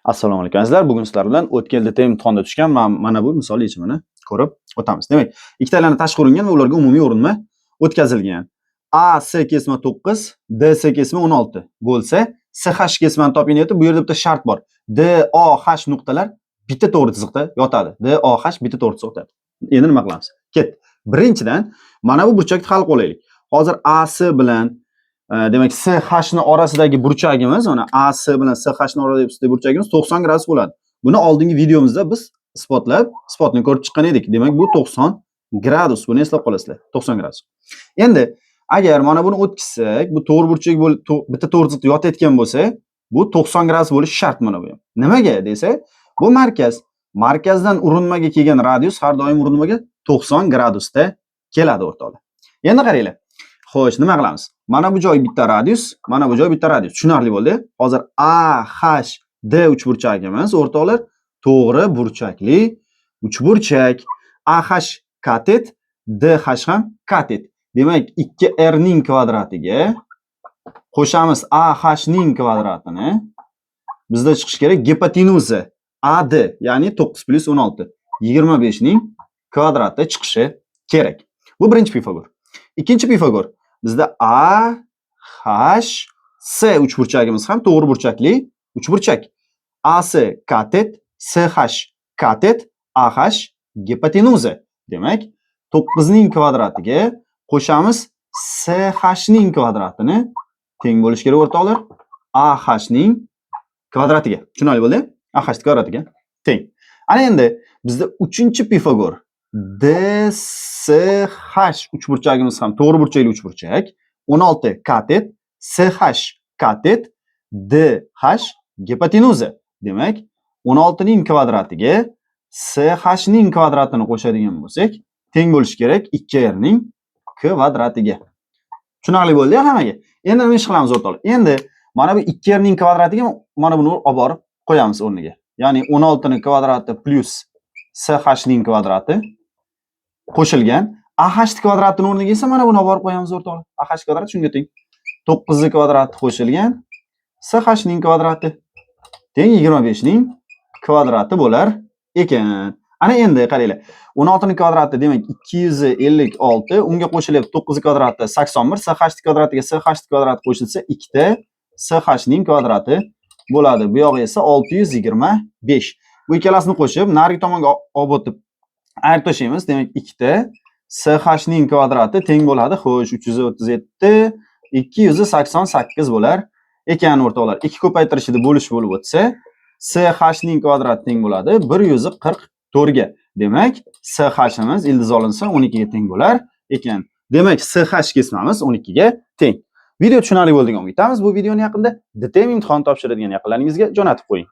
Assalomu alaykum, azizlar. Bugun sizlar bilan o'tgan yil DT imtihonida tushgan mana bu misol yechimini ko'rib o'tamiz. Demak, ikkita aylana tashqi uringan va ularga umumiy urinma o'tkazilgan. AS kesma 9, DS kesma 16 bo'lsa, SH kesmani toping deyapti. Bu yerda bitta shart bor. DOH nuqtalar bitta to'g'ri chiziqda yotadi. DOH bitta to'g'ri chiziqda. Endi nima qilamiz? Ketdi. Birinchidan mana bu burchakni hal qilib olaylik. Hozir AS bilan demak, SH ni orasidagi burchagimiz, mana AS bilan SH ni orasidagi burchagimiz 90 gradus bo'ladi. Buni oldingi videomizda biz isbotlab, isbotni ko'rib chiqqan edik. Demak, bu 90 gradus. Buni eslab qolasizlar. 90 gradus. Endi agar mana buni o'tkazsak, bu to'g'ri burchak bo'lib, bitta to'g'ri chiziqda yotayotgan bo'lsa, bu 90 gradus bo'lishi shart mana bu ham. Nimaga desa, bu markaz. Markazdan urinmaga kelgan radius har doim urinmaga 90 gradusda keladi, o'rtoqlar. Endi qaranglar. Xo'sh, nima qilamiz? Mana bu joy bitta radius, mana bu joy bitta radius. Tushunarli bo'ldi. Hozir AHD uchburchagimiz, o'rtoqlar, to'g'ri burchakli uchburchak. AH katet, DH ham katet. Demak, 2R ning kvadratiga qo'shamiz AH ning kvadratini. Bizda chiqishi kerak gipotenuza AD, ya'ni 9 plus 16, 25 ning kvadrati chiqishi kerak. Bu birinchi Pifagor. Ikkinchi Pifagor. Bizda A, H, S uchburchagimiz ham to'g'ri burchakli uchburchak. AS katet, SH katet, AH gipotenuza. Demak, 9 ning kvadratiga qo'shamiz SH ning kvadratini teng bo'lishi kerak, o'rtoqlar, AH ning kvadratiga. Tushunarli bo'ldi? AH kvadratiga teng. Ana endi bizda uchinchi Pifagor, DSH uchburchagimiz ham to'g'ri burchakli uchburchak. 16 katet, SH katet, DH gipotenuza. Demak, 16 ning kvadratiga SH ning kvadratini qo'shadigan bo'lsak, teng bo'lishi kerak 2R ning kvadratiga. Tushunarli bo'ldi hammaga? Endi nima ish qilamiz, o'rtoqlar? Endi mana bu 2R ning kvadratiga mana buni olib borib qo'yamiz o'rniga. Ya'ni 16 ning kvadrati plus SH ning kvadrati qo'shilgan AH kvadratini o'rniga esa mana buni olib borib qo'yamiz, o'rtoqlar. AH kvadrati shunga teng. 9 ning kvadrati qo'shilgan SH ning kvadrati teng 25 ning kvadrati bo'lar ekan. Ana endi qaranglar. 16 ning kvadrati, demak, 256, unga qo'shilib 9 kvadrati 81, SH kvadratiga SH kvadrati qo'shilsa, ikkita SH ning kvadrati bo'ladi. Bu yog'i esa 625. Bu ikkalasini qo'shib, narigi tomonga olib o'tib ayirib tashlaymiz. Demak, ikkita SH ning kvadrati teng bo'ladi. Xo'sh, 337 288 bo'lar ekan, o'rtoqlar. 2 ko'paytirishida bo'lish bo'lib o'tsa, SH ning kvadrati teng bo'ladi 144 ga. Demak, SHimiz ildiz olinsa 12 ga teng bo'lar ekan. Demak, SH kesmamiz 12 ga teng. Video tushunarli bo'ldi degan umiddamiz. Bu videoni yaqinda DTM imtihon topshiradigan yaqinlaringizga jo'natib qo'ying.